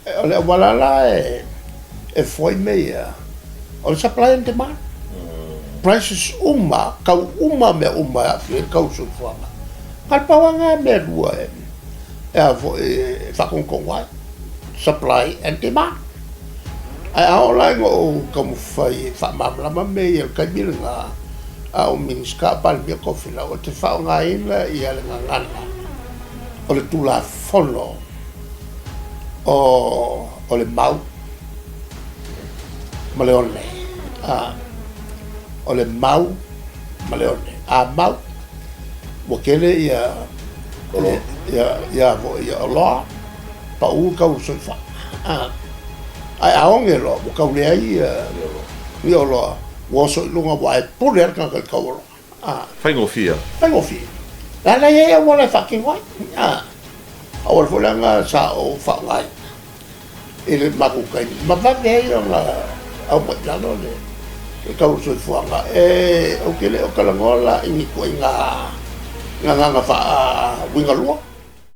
O le auala la e foi mea ia, o le supply and demand. Prices uma, tau uma mea uma e aafia ai le tau o le soifuaga. Na o le pau lava lena mea e lua e a foi e faatonutonu ai, supply and demand. Ae a oo la ina ou taumafai e faamalamalama mea ia i le taimi lena a o Minisita o Palemia Tofilau, ou te faaaogaina le gagana o le Tulafono o le mau ma le one. O le mau ma le one. A mau, ua tele ia oloa, pau le tau o le soifuaga. Ae a oge loa, ua tau leai ni oloa, ua oso i luga aua e pule lava le tagata i le tau o oloa. Faigofie. Faigofie. Leaga e i ai auala e faatino ai. Auala foi lea sa ou faaaogaina i le matou taimi ma vave ai ona aumai i lalo le tau o le soifuaga. Ou te le o talanoa la i ni ituaiga gagana faauigalua.